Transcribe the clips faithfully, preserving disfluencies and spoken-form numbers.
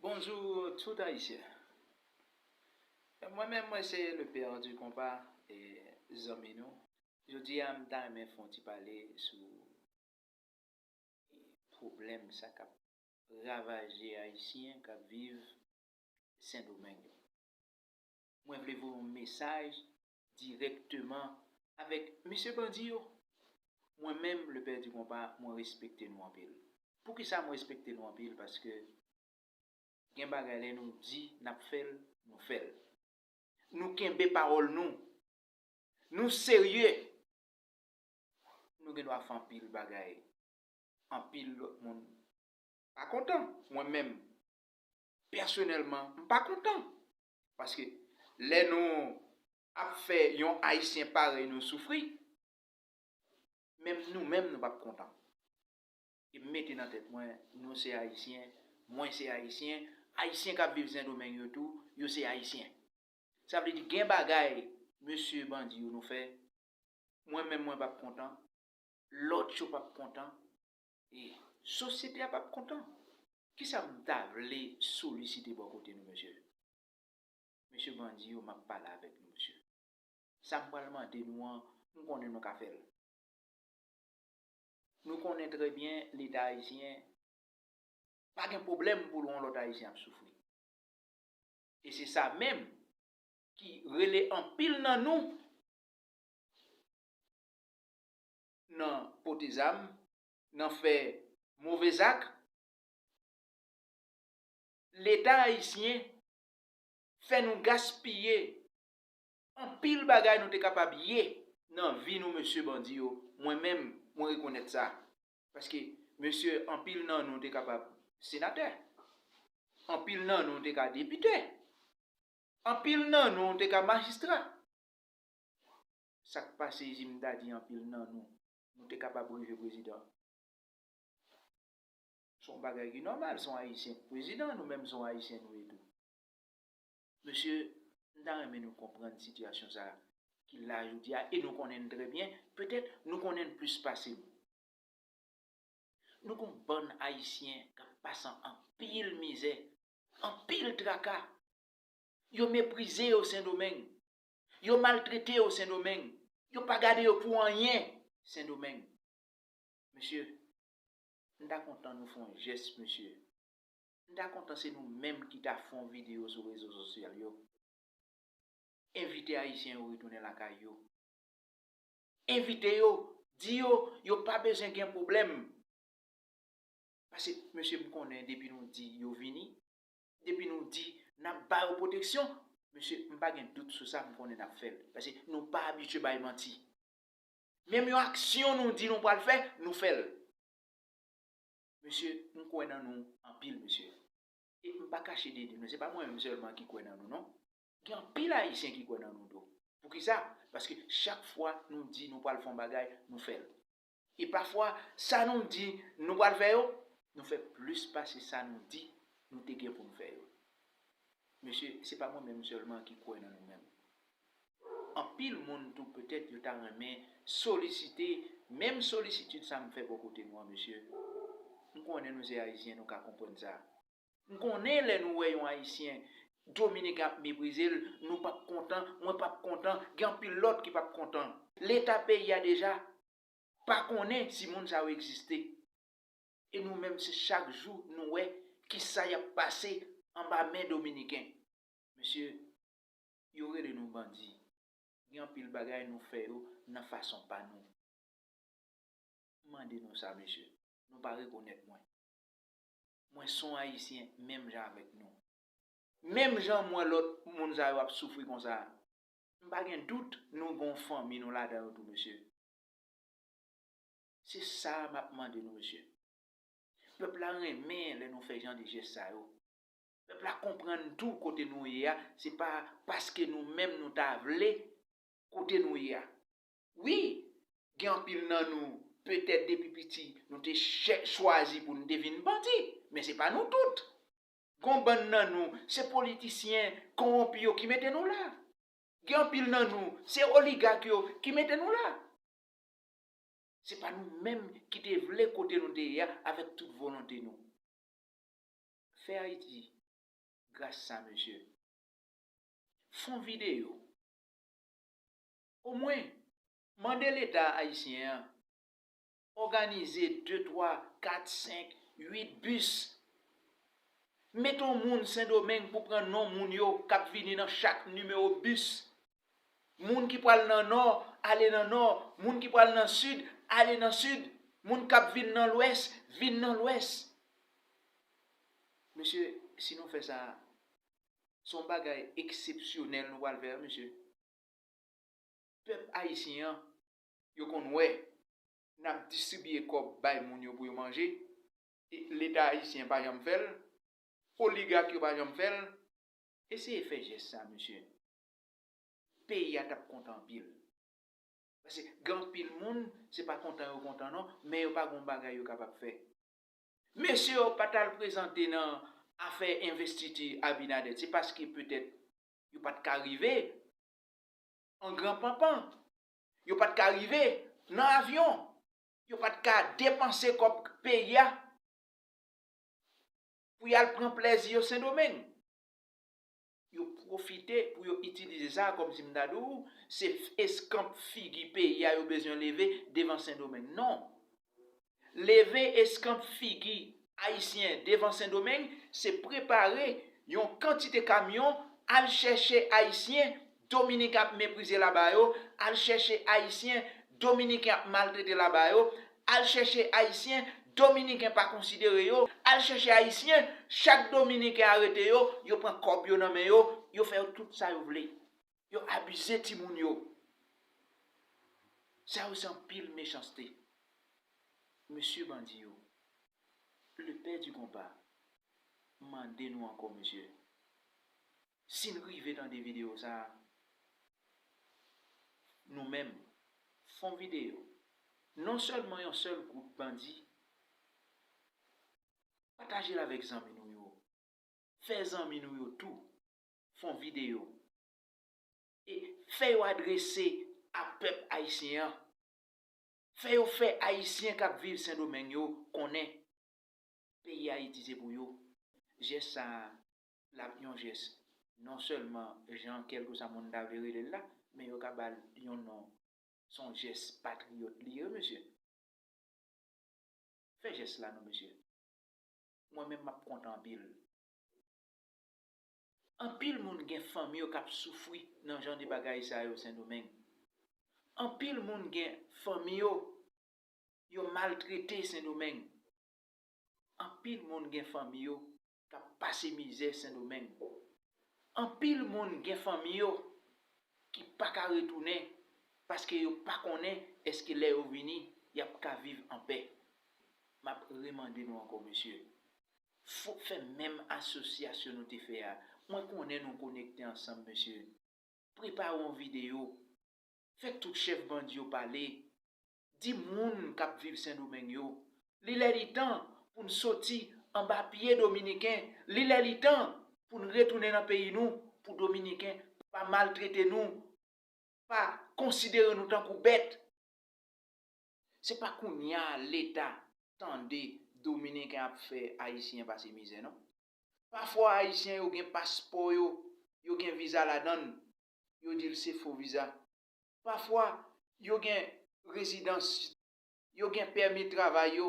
Bonjou tout Ayisyen. Mwen menm, mwen se le père du compas e zanmi nou. Jodi a, m ta renmen fè yon ti pale sou pwoblèm sa k ap ravaje Ayisyen k ap viv Sendomeng yo. Mwen vle voye yon mesaj dirèkteman avèk mesye bandi yo. Mwen menm, le père du compas, mwen respekte nou anpil. Poukisa mwen respekte nou anpil? Paske gen bagay lè nou di n ap fè l, nou fè l. Nou kenbe pawòl nou. Nou serye. Nou gen dwa fè anpil bagay. Anpil lòt moun pa kontan. Mwen menm, pèsonèlman, m pa kontan. Paske lè nou ap fè yon Ayisyen parèy nou soufri, menm nou menm nou p ap kontan. E m mete nan tèt mwen, nou se Ayisyen, mwen se Ayisyen, Ayisyen k ap viv Sendomeng yo tou, yo se Ayisyen. Sa vle di gen bagay mesye bandi yo nou fè, mwen menm mwen p ap kontan, lòt yo p ap kontan, e sosyete a p ap kontan. Kisa m ta vle solisite bò kote nou, mesye? Mesye bandi yo, m ap pale avèk nou, mesye. Sa m pral mande nou an, m konnen nou ka fè l. Nou konnen trè byen Leta ayisyen pa gen pwoblèm pou l wè yon lòt Ayisyen ap soufri. E se sa menm ki rele anpil nan nou nan pote zam, nan fè move zak. Leta ayisyen fè nou gaspiye anpil bagay nou te kapab ye nan vi nou, mesye bandi yo. Mwen menm, mwen rekonèt sa. Paske, mesye, anpil nan nou te kapab senatè. Anpil nan nou te ka depite. Anpil nan nou te ka majistra. Sa k pase si m ta di anpil nan nou, nou te kapab rive prezidan? Se yon bagay ki nòmal, se yon Ayisyen k prezidan, nou menm se yon Ayisyen nou ye tou. Mesye, m ta renmen nou konprann sitiyasyon sa a ki la jodi a, e nou konnen l trè byen, petèt nou konnen l plis pase m. Nou gon bann Ayisyen k ap pase anpil mizè, anpil traka. Yo meprize yo Sendomeng. Yo maltrete yo Sendomeng. Yo pa gade yo pou anyen Sendomeng. Mesye, m ta kontan nou fè yon jès, mesye. M ta kontan se nou menm ki ta fè yon videyo sou rezo sosyal yo. Envite Ayisyen yo retounen lakay yo. Envite yo, di yo, yo pa bezwen gen pwoblèm. Paske, mesye, m konnen depi nou di yo vini, depi nou di n ap ba yo pwoteksyon, mesye, m pa gen dout sou sa, m konnen n ap fè l. Paske nou pa abitye bay manti. Menm yon aksyon nou di nou pral fè, nou fè l. Mesye, m kwè nan nou anpil, mesye. E m pa kache de di nou, se pa mwen menm sèlman ki kwè nan nou, non. Gen anpil Ayisyen ki kwè nan nou tou. Poukisa? Paske chak fwa nou di nou pral fè yon bagay, nou fè l. E pafwa, sa nou di nou pral fè yo, nou fè plis pase sa nou di nou te gen pou n fè yo. Mesye, se pa mwen menm sèlman ki kwè nan nou menm. Anpil moun tou petèt yo ta renmen solisite menm solisitid sa m fè bò kote nou an, mesye. M konnen nou se Ayisyen, nou ka konprann sa. M konnen lè nou wè yon Ayisyen Dominiken ap meprize l, nou p ap kontan, mwen p ap kontan, gen anpil lòt ki p ap kontan. Leta peyi a deja pa konnen si moun sa yo egziste. E nou menm, se chak jou nou wè kisa y ap pase anba men Dominiken. Mesye, yo rele nou bandi. Gen anpil bagay nou fè yo nan fason pa nou. M mande nou sa, mesye. Nou pa rekonèt mwen. Mwen se yon Ayisyen menm jan avèk nou. Menm jan m wè lòt moun sa yo ap soufri konsa, m pa gen dout nou gen yon fanmi nou ladan yo tou, mesye. Se sa m ap mande nou, mesye. Pèp la renmen lè nou fè jan de jès sa yo. Pèp la konprann tou kote nou ye a, se pa paske nou menm nou ta vle kote nou ye a. Wi, gen anpil nan nou, petèt depi piti, nou te chè-, chwazi pou nou te vin bandi, men se pa nou tout. Gon bann nan nou, se politisyen kowonpi yo ki mete nou la. Gen anpil nan nou, se oligak yo ki mete nou la. Se pa nou menm ki te vle kote nou te ye a avèk tout volonte nou. Fè Ayiti gras sa, mesye. Fè yon videyo. Omwen, mande Leta ayisyen an òganize de, twa, kat, senk, uit bis. Mete yon moun Sendomeng pou pran non moun yo k ap vini nan chak nimewo bis. Moun ki pral nan nò, ale nan nò. Moun ki pral nan sid, ale nan sid. Moun k ap vin nan lwès, vin nan lwès. Mesye, si nou fè sa, se yon bagay eksepsyonèl nou pral fè, mesye. Pèp ayisyen an, yo konn wè n ap distribiye kòb bay moun yo pou yo manje, e Leta ayisyen pa janm fè l, oligak yo pa janm fè l. Eseye fè jès sa, mesye. Peyi a t ap kontan anpil. Paske gen anpil moun, se pa kontan yo kontan non, men yo pa gen yon bagay yo kapab fè. Mesye yo pa t al prezante nan afè envestiti Abinader, se paske petèt yo pa t ka rive an gran panpan. Yo pa t ka rive nan avyon. Yo pa t ka depanse kòb peyi a pou y al pran plèzi yo Sendomeng. Yo pwofite pou yo itilize sa, kòmsi m ta di w, se eskanp figi peyi a yo bezwen leve devan Sendomeng. Non. Leve eskanp figi ayisyen devan Sendomeng, se prepare yon kantite kamyon, al chèche ayisyen Dominiken ap meprize laba yo, al chèche ayisyen Dominiken ap maltrete laba yo, al chèche ayisyen Dominiken pa konsidere yo, al chèche ayisyen, chak Dominiken arete yo, yo pran kòb yo nan men yo, yo fè yo tout sa yo vle. Yo abize timoun yo. Sa yo se anpil mechanste. Mesye bandi yo, le pè di konpa, m mande nou ankò, mesye, si n rive tande videyo sa a, nou menm, fè yon videyo. Non sèlman yon sèl gwoup bandi, pataje l avèk zanmi nou yo. Fè zanmi nou yo tou fè yon videyo. E fè yo adrese a pèp ayisyen an. Fè yo fè Ayisyen k ap viv Sendomeng yo konnen peyi Ayiti se pou yo. Jès sa a, l ap yon jès non sèlman jan kèlkeswa moun ta vle rele l la, men yo ka ba l yon non. Se yon jès patriyòt li ye, wi, mesye. Fè jès la non, mesye. Mwen menm, m ap kontan anpil. Anpil moun gen fanmi yo k ap soufri nan jan de bagay sa yo Sendomeng. Anpil moun gen fanmi yo, yo maltrete Sendomeng. Anpil moun gen fanmi yo k ap pase mizè Sendomeng. Anpil moun gen fanmi yo ki pa ka retounen paske yo pa konnen èske lè yo vini, y ap ka viv anpè. M ap remande nou ankò, mesye. Fòk fè menm asosyasyon nou te fè a. Mwen konnen nou konekte ansanm, mesye. Prepare yon videyo. Fè tout chèf bandi yo pale. Di moun k ap viv Sendomeng yo, li lè li tan pou n soti anba pye Dominiken. Li lè li tan pou n retounen nan peyi nou, pou Dominiken pa maltrete nou, pa konsidere nou tankou bèt. Se pa kounye a Leta tande Dominiken ap fè Ayisyen pase mizè, non. Pafwa Ayisyen yo gen paspò yo, yo gen viza ladan l, yo di l se fo viza. Pafwa yo gen rezidans, yo gen pèmi travay yo,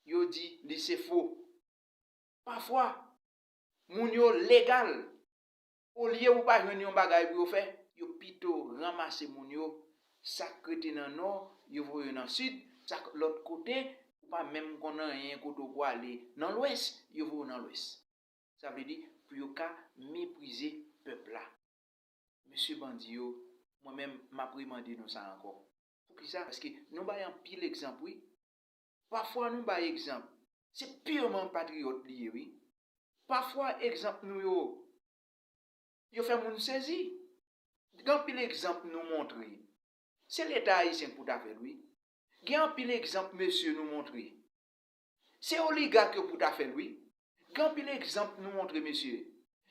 yo di li se fo. Pafwa moun yo legal, olye pou pa jwenn yon bagay pou yo fè, yo pito ranmase moun yo, sa k rete nan nò, yo voye yo nan sid, sa k lòt kote, ou pa menm konn anyen kote w pwale nan lwès, yo voye w nan lwès. Sa vle di pou yo ka meprize pèp la. Mesye bandi yo, mwen menm, m ap remande nou sa ankò. Poukisa? Paske nou bay anpil egzanp, wi. Pafwa nou bay egzanp. Se pirman patriyòt li ye, wi. Pafwa egzanp nou yo, yo fè moun sezi. Gen anpil egzanp nou montre. Se Leta ayisyen k pou ta fè l, wi. Gen anpil egzanp mesye nou montre. Se oligak yo pou ta fè l, wi. Gen anpil egzanp nou montre, mesye.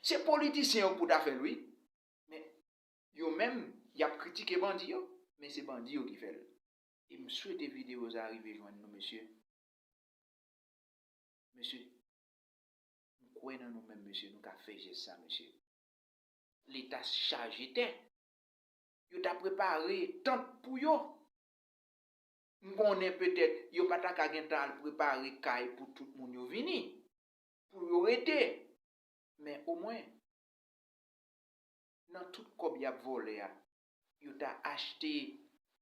Se politisyen yo pou ta fè l, wi. Men, yo menm, y ap kritike bandi yo, men se bandi yo ki fè l. E m swete videyo sa a rive jwenn nou, mesye. Mesye, m kwè nan nou menm, mesye, nou ka fè jès sa, mesye. Leta chaje tè. Yo ta prepare tant pou yo. M konnen petèt yo pa ta ka gentan al prepare kay pou tout moun yo vini, pou yo rete. Men omwen, nan tout kòb y ap vòlè a, yo ta achte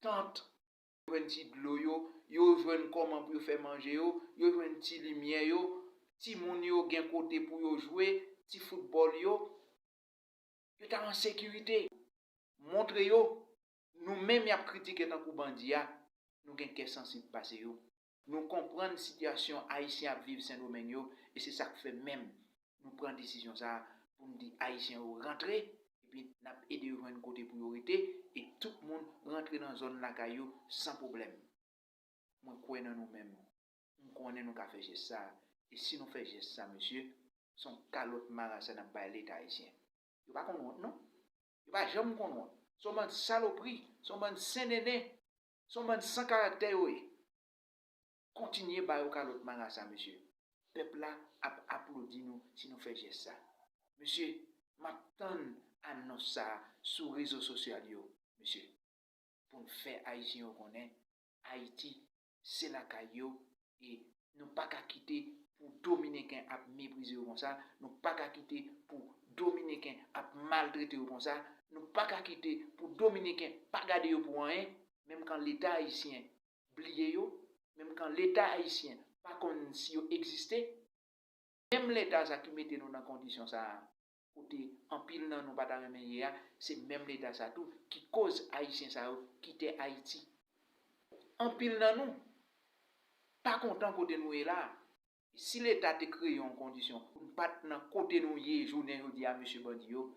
tant, jwenn ti dlo yo, yo jwenn kòman pou yo fè manje yo, yo jwenn ti limyè yo, timoun yo gen kote pou yo jwe, ti foutbòl yo, yo ta an sekirite. Montre yo, nou menm y ap kritike tankou bandi a, nou gen kè sansib pase yo. Nou konprann sitiyasyon Ayisyen ap viv Sendomeng yo, e se sa k fè menm nou pran desizyon sa a pou n di Ayisyen yo rantre, epi n ap ede yo jwenn kote pou yo rete, e tout moun rantre nan zòn lakay yo san pwoblèm. Mwen kwè nan nou menm. M konnen nou ka fè jès sa a. E si nou fè jès sa, mesye, se yon kalòt marasa n ap bay Leta ayisyen. Yo pa konn wont, non. Yo pa janm konn wont. Se yon bann salopri, se yon bann sennenen, se yon bann san karaktè yo ye. Kontinye ba yo kalòt marasa, mesye. Pèp la ap aplodi nou si nou fè jès sa. Mesye, m ap tann anons sa a sou rezo sosyal yo, mesye, pou n fè Ayisyen yo konnen Ayiti se lakay yo, e nou pa ka kite pou Dominiken ap meprize yo konsa, nou pa ka kite pou Dominiken ap maltrete yo konsa, nou pa ka kite pou Dominiken pa gade yo pou anyen, menm kan Leta ayisyen bliye yo, menm kan Leta ayisyen pa konn si yo egziste. Menm Leta sa ki mete nou nan kondisyon sa a, kote anpil nan nou pa ta renmen ye a, se menm Leta sa tou ki koz Ayisyen sa yo kite Ayiti. Anpil nan nou pa kontan kote nou ye la a. Si Leta te kreye yon kondisyon pou n pa t nan kote nou ye jounen jodi a, mesye bandi yo,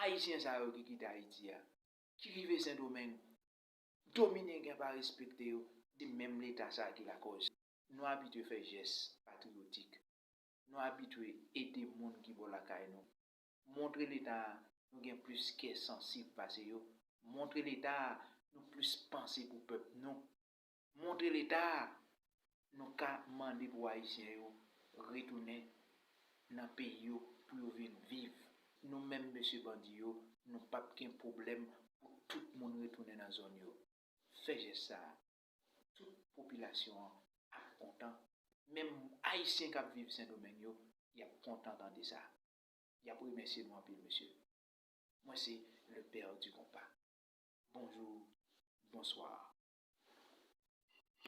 Ayisyen sa yo ki kite Ayiti a, ki rive Sendomeng, Dominiken pa respekte yo, se menm Leta sa a ki lakòz. Nou abitye fè jès patriyotik. Nou abitye ede moun ki bò lakay nou. Montre Leta a nou gen plis kè sansib pase yo. Montre Leta a nou plis panse pou pèp nou. Montre Leta a nou ka mande pou Ayisyen yo retounen nan peyi yo pou yo vin viv. Nou menm, mesye bandi yo, nou p ap gen pwoblèm pou tout moun retounen nan zòn yo. Fè jès sa a. Tout popilasyon an ap kontan. Menm Ayisyen k ap viv Sendomeng yo, y ap kontan tande sa. Y ap remèsye nou anpil, mesye. Mwen se le père du compas. Bonjou, bonswa.